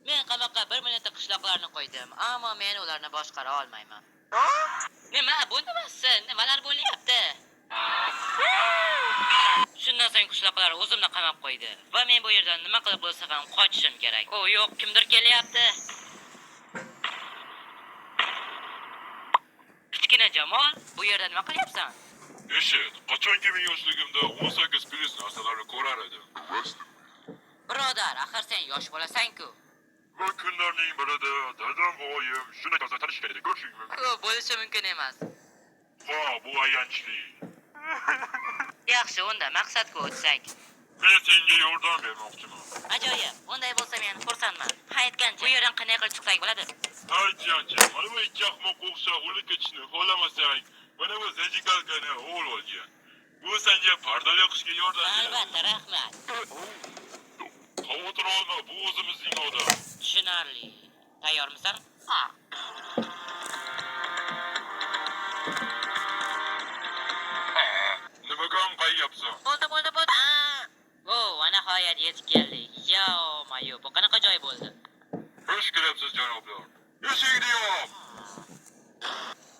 Men qamoqqa 1 millionta qishloqlarni qo'ydim, ammo men ularni boshqara olmayman. Nima, bu nimasi? Nimalar bo'lyapti? Shundan so'ng qishloqlar o'zimni qamab qo'ydi va men bu yerdan nima qilib bo'lsa ham qochishim kerak. O, yo'q, kimdir kelyapti. Kichkina Jamol, bu yerda nima qilyapsan? Eshit, qachonki men yoshligimda 18 plus narsalarni ko'rar edim. Birodar, axir sen yosh bolasan-ku. Va kunlarning birida dadam va oyim shunday tarzda tanishgan edi, ko'rishing mumkin. Ko'p bo'lishi mumkin emas. Ha, bu ayanchli. Yaxshi, unda maqsadga o'tsak. Men senga yordam bermoqchiman. Ajoyib. Unday bo'lsa men xursandman. Ha, aytgancha, bu yerdan qanday qilib chiqsak bo'ladi? Aytgancha, mana bu ikki ahmoqqa o'xshab o'lib ketishni xohlamasang, mana bu zajigalkani o'l olgan. Bu senga pardali o'qishga yordam beradi. Albatta, rahmat. Xavotir olma, bu o'zimizning odam. Tushunarli. Tayyormisan? Nimaga anqayyapsan? Bo'ldi, bo'ldi, bo'ldi. O, va nihoyat yetib keldik. Yo, mayo, bu qanaqa joy bo'ldi? Xush kelibsiz, janoblar. Eshikni yop!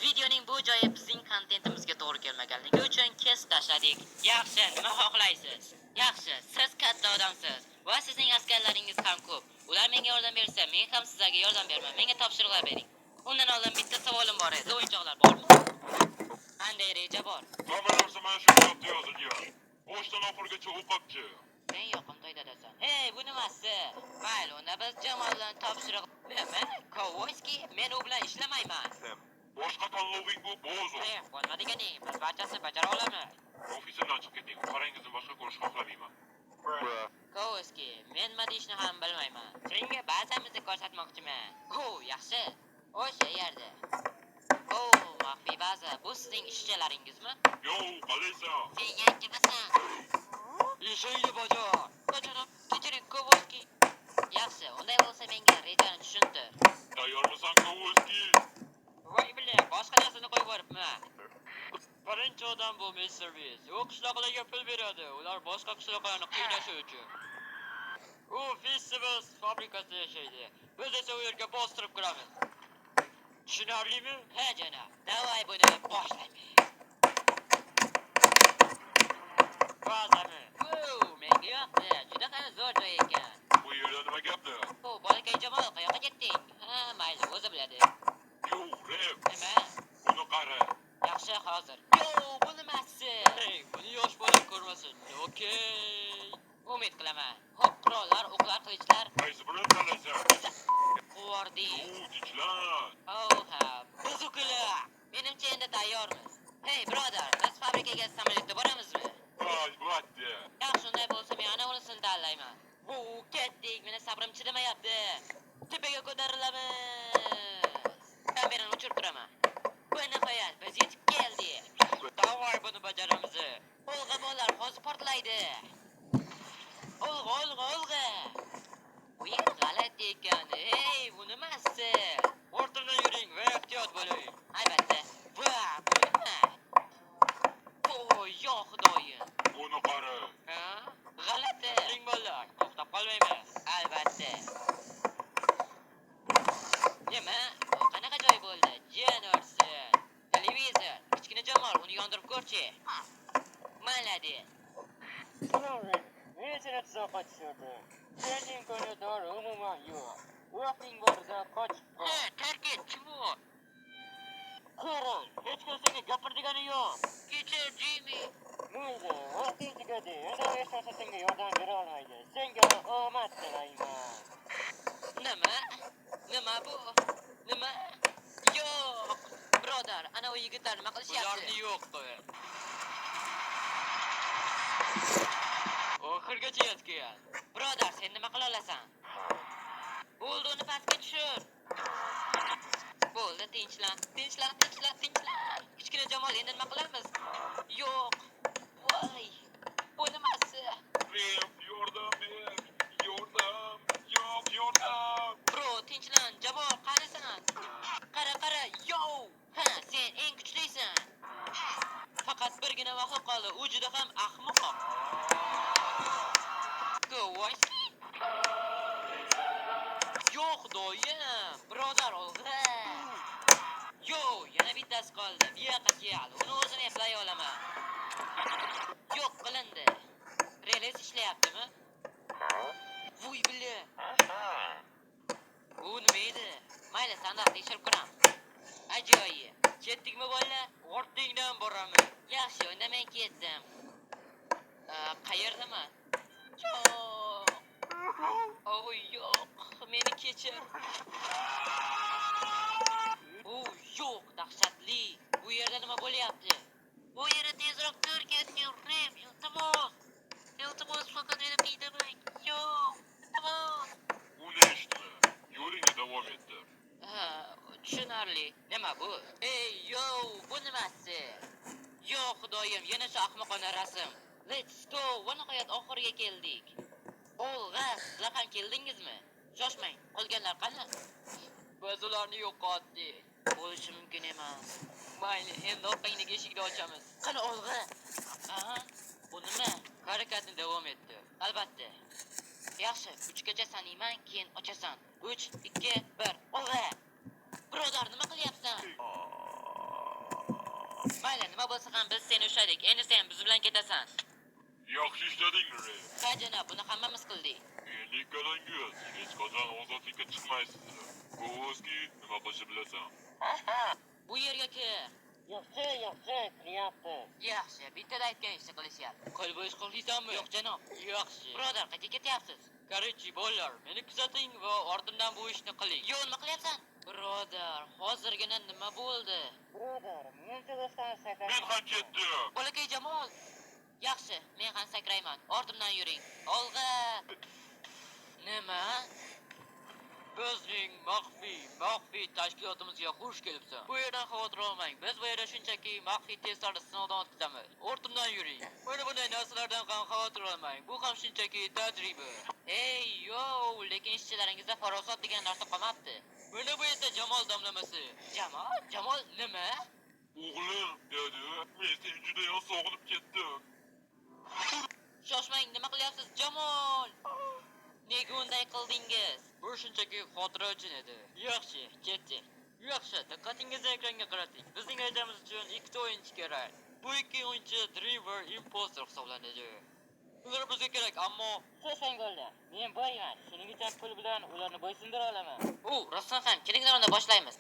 Videoning bu joyi bizning kontentimizga to'g'ri kelmaganligi uchun kesib tashladik. Yaxshi, nima xohlaysiz? Yaxshi, siz katta odamsiz va sizning askarlaringiz ham ko'p. Ular menga yordam bersa, men ham sizlarga yordam beraman. Menga topshiriqlar bering. Undan oldin bitta savolim bor edi. O'yinchoqlar bormi? Qanday reja bor? Hamma narsa mana shu kitobda yozilgan. Boshdan oxirigacha o'qib-chi. Sen yoqimtoy dadasan. Hey, bu nimasi? Mayli, unda biz Jamol bilan topshiriq... Nima? Kovoyski? Men u bilan ishlamayman. Boshqa tanloving bu bo'z. Hey, bo'lma deganing, biz barchasini bajara olamiz. Ofisimdan chiqib keting. Qorangizni boshqa ko'rish xohlamayman. Kovoyski, men nima deyishni ham bilmayman. Senga bazamizni ko'rsatmoqchiman. Ho, yaxshi. O'sha yerda. O, maxfiy baza. Bu sizning ishchilaringizmi? Yo, qalaysan? Sen yangimisan? Ishingni bajar. Bajarib, kechiring, Kovoyski. Yaxshi, unday bo'lsa menga rejani tushuntir. Tayyormisan, Kovolski? Voy bile, boshqa narsani qo'yib yuboribman. Birinchi odam bu Mr. Beast. U qishloqlarga pul beradi, ular boshqa qishloqlarni qiynashi uchun. U Festivals fabrikasida yashaydi. Biz esa u yerga bostirib kiramiz. Tushunarlimi? Ha, janob. Davay buni boshlaymiz. Bazami. Vau, menga yoqdi. Juda ham zo'r joy ekan. Bu yerda nima gaplar? O, bolakay Jamol, qayoqqa ketding? Ha, mayli, o'zi biladi. Yo, Rep, Nima? buni qara. Yaxshi, hozir. Yo, bu nimasi? Hey, buni yosh bola ko'rmasin. Okey. Umid qilaman. Hop, qurollar, o'qlar, qilichlar. Qaysi birini tanlaysan? Quvording. Yo, tinchlan. Oh, ha, buzuqlar. Menimcha endi tayyormiz. Hey, birodar, biz fabrikaga samolyotda boramizmi? Albatta. Yaxshi, unday bo'lsa men ana unisini tanlayman. Bu ketdik, meni sabrim chidamayapti. Tepaga ko'tarilamiz. Kamerani o'chirib turaman. Va nihoyat biz yetib keldik. Davay buni bajaramiz. Olg'a bolalar hozir portlaydi. Olg'a, olg'a, olg'a. Bu yer g'alati ekan. Hey, bu nimasi? Ortimdan yuring va ehtiyot bo'ling. Albatta. Va, bu nima? Voy, yo xudoyim. Buni qara. Ha? G'alati. Yuring bolalar, to'xtab qolmaymiz. Albatta. Nima? Bu qanaqa joy bo'ldi? Jin ursin. Televizor. Kichkina Jamol, uni yondirib ko'rchi. Maladi. Men seni tuzoqqa tushirdim. Sening imkoniyatlar umuman yo'q. Vaqting borida qochib Ha, qol. tark et, chimo. Qo'rq, hech kim senga gapirdigani yo'q. Kechir, Jimmy. Mayli, vaqting tugadi. Endi hech narsa senga yordam bera olmaydi. Senga omad tilayman. Nima? Nima bu? Nima? Yo'q. Birodar, ana u yigitlar nima qilishyapti? Ularni yo'q qil. Oxirgacha yetkaz. Birodar, sen nima qila olasan? Bo'ldi, uni pastga tushir. Bo'ldi, tinchlan, tinchlan, tinchlan, tinchlan. Kichkina Jamol, endi nima qilamiz? Yo'q. Voy. Bu nimasi? Rep, yordam ber. Yordam. Yo'q, yordam. Bro, tinchlan, Jamol, qanisan? Qara, qara, yo! Ha, sen eng kuchlisan. Faqat birgina maxluq qoldi, u juda ham ahmoq. Kovoyski? Xudoyim, birodar, olg'a. Yo, yana bittasi qoldi. Bu yoqqa kel. Uni o'zim eplay olaman. Yo'q qilindi. Reles ishlayaptimi? Vuy bili. Bu nima edi? Mayli, sandoq tekshirib ko'ramiz. Ajoyib. Ketdikmi, bolalar? Ortingdan boramiz. Yaxshi, unda men ketdim. Qayerdaman? Yo'q. Oh, yo'q, meni kechir. U yo'q, dahshatli. Bu yerda nima bo'lyapti? Bu yerda tezroq tur ketgin, Rem, iltimos. Iltimos, faqat meni qiynamang. Yo'q, iltimos. Uni eshitma. Yo'lingda davom ettir. Ha, tushunarli. Nima bu? Ey, yo, bu nimasi? Yo, xudoyim, yana shu ahmoqona rasm. Let's go. Va nihoyat oxiriga keldik. Olg'a, sizlar ham keldingizmi? Shoshmang, qolganlar qani? Biz ularni yo'qotdik. Bo'lishi mumkin emas. Mayli, endi orqangdagi eshikni ochamiz. Qani olg'a? Aha, bu nima? Harakatni davom ettir. Albatta. Yaxshi, 3 gacha sanayman, keyin ochasan. 3, 2, 1, olg'a. Birodar, nima qilyapsan? Mayli, nima bo'lsa ham biz seni ushladik. Endi sen biz bilan ketasan. Yaxshi ishlading, Rem. Ha, janob, buni hammamiz qildik. Endi ikkalangiz hech qachon ozodlikka chiqmaysizlar. Kovoski, nima qilishni bilasan. Bu yerga kir. Yaxshi, yaxshi, kiryapti. Yaxshi, bittada aytgan ishni qilishyapti. Qo'l bo'sh xohlaysanmi? Yo'q, janob. Yaxshi. Birodar, qayerga ketyapsiz? Короче, bolalar, meni kuzating va ortimdan bu ishni qiling. Yo'q, nima qilyapsan? Birodar, hozirgina nima bo'ldi? Birodar, men Men ham ketdim. Bolakay Jamol. Yaxshi, men ham sakrayman. Ortimdan yuring. Olg'a. Nima? Bizning maxfiy, maxfiy tashkilotimizga xush kelibsan. Bu yerdan xavotir olmang. Biz bu yerda shunchaki maxfiy testlarni sinovdan o'tkazamiz. Ortimdan yuring. Mana bunday narsalardan ham xavotir olmang. Bu ham shunchaki tajriba. Ey, yo, lekin ishchilaringizda farosat degan narsa qolmabdi. Mana bu esa Jamol damlamasi. Jamol? Jamol nima? O'g'lim, dedi. Men seni judayam sog'inib ketdim. Shoshmang, nima qilyapsiz, Jamol? Nega unday qildingiz? Bu shunchaki xotira uchun edi. Yaxshi, ketdik. Yaxshi, diqqatingizni ekranga qarating. Bizning rejamiz uchun ikkita o'yinchi kerak. Bu ikki o'yinchi Dreamer Imposter hisoblanadi. Ular bizga kerak, ammo Shoshmang, bolalar. Men boyman. Shuning uchun pul bilan ularni bo'ysundira olaman. U, rostdan ham, kelinglar, unda boshlaymiz.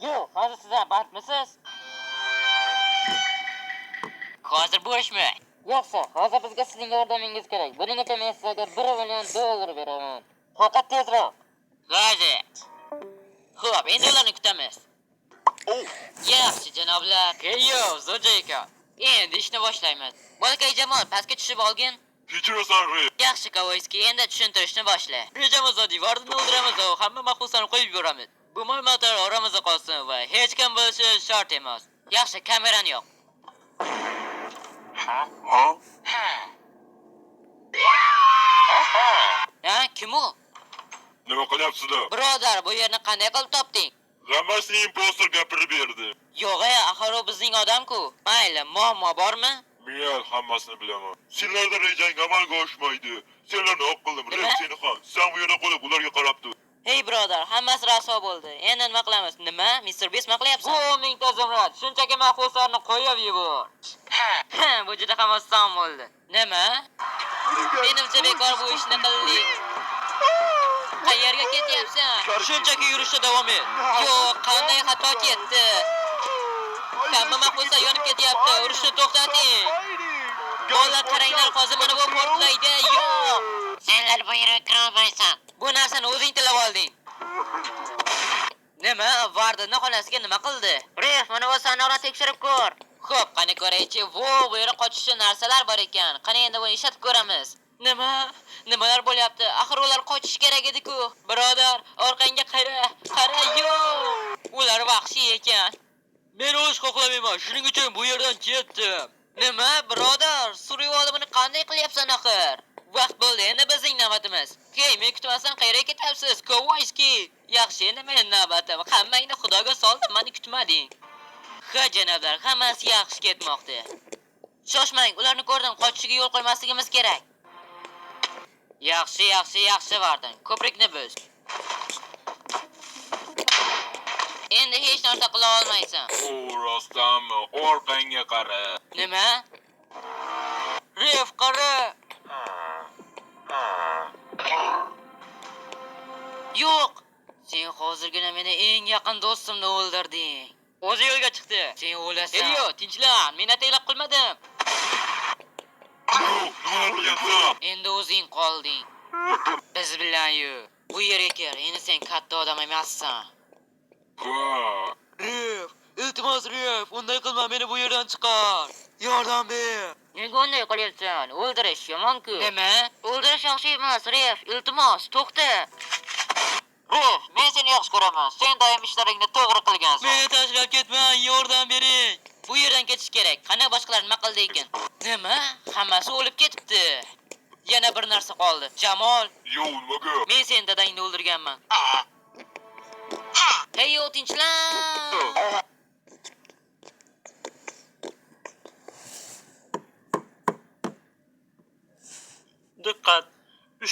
Yo'q, hozir sizlar bandmisiz? Hozir bo'shmi? Yaxshi, hozir bizga sizning yordamingiz kerak. Buning uchun men sizlarga 1 million dollar beraman. Faqat tezroq. Hozir. Xo'p, endi ularni kutamiz. Yaxshi, janoblar. Heyo, zo'ja ekan. Endi ishni boshlaymiz. Bolakay Jamol, pastga tushib olgin. Kechirasan, Rem. Yaxshi, Kovoyskiy, endi tushuntirishni boshla. Rejamiz oddiy, Vardini o'ldiramiz va hamma mahbuslarni qo'yib yuboramiz. Bu ma'lumotlar oramizda qolsin va hech kim bilishi shart emas. Yaxshi, kamerani yoq. Ha? Ha, kim u? Nima qilyapsizlar? Birodar, bu yerni qanday qilib topding? Hammasini imposter gapirib berdi. Yo'q, e, axir u bizning odam-ku. Mayli, muammo bormi? Men hammasini bilaman. Senlarda rejang amalga oshmaydi. Senlarni oq qildim, Rem, Nima? seni ham. Sen bu yerda qolib ularga qarab tur. Hey birodar, hammasi rasvo bo'ldi. Endi nima qilamiz? Nima? Mr. Beast nima qilyapsan? Bu mingta zumrad, shunchaki mahbuslarni qo'yib yubor. Bu juda ham oson bo'ldi. Nima? Menimcha bekor bu ishni qildik. Qayerga ketyapsan? Shunchaki yurishda davom et. Yo'q, qanday xato ketdi? Hamma mahbuslar yonib ketyapti. Urushni to'xtating. Bolalar, qaranglar, hozir mana bu portlaydi. Yo'q. Senlar bu yerga kira olmaysan. Bu narsani o'zing tilab olding. Nima? Vardini xonasiga nima qildi? Ref, mana bu sandoqni tekshirib ko'r. Xo'p, qani ko'raychi. Vo, bu yerda qochishi narsalar bor ekan. Qani endi buni ishlatib ko'ramiz. Nima? Nimalar bo'lyapti? Axir ular qochish kerak edi-ku. Birodar, orqangga qara. Qara, yo'q. Ular vahshiy ekan. Men o'lish xohlamayman, shuning uchun bu yerdan ketdim. Nima, birodar? Surib buni qanday qilyapsan axir? Vaqt bo'ldi, endi bizning navbatimiz. Hey, men kutmasam qayerga ketyapsiz? Kovoyskiy. Yaxshi, endi meni navbatim. Hammangni Xudoga soldim, meni kutmading. Ha, janoblar, hammasi yaxshi ketmoqda. Shoshmang, ularni ko'rdim, qochishiga yo'l qo'ymasligimiz kerak. Yaxshi, yaxshi, yaxshi, Vardin. Ko'prikni buz. Endi hech narsa qila olmaysan. U rostdanmi? Orqangga qara. Nima? Ref, qara. Yo'q. Sen hozirgina meni eng yaqin do'stimni o'ldirding. O'zi yo'lga chiqdi. Sen o'lasan. Elio, tinchlan. Men ataylab qilmadim. Yo'q, nima qilyapsan? Endi o'zing qolding. Biz bilan yur. Bu yerga kir. Endi sen katta odam emassan. Va. Ref, iltimos Ref, unday qilma, meni bu yerdan chiqar. Yordam ber. Nega unday qilyapsan? O'ldirish yomon-ku. Nima? O'ldirish yaxshi emas, Ref. Iltimos, to'xta. Ref, men seni yaxshi ko'raman. Sen doim ishlaringni to'g'ri qilgansan. Meni tashlab ketmang, yordam bering. Bu yerdan ketish kerak. Qani boshqalar nima qildi ekan? Nima? Hammasi o'lib ketibdi. Yana bir narsa qoldi. Jamol, Yo'q, nima gap? men seni dadangni o'ldirganman. Hey, yo, tinchlan. Diqqat!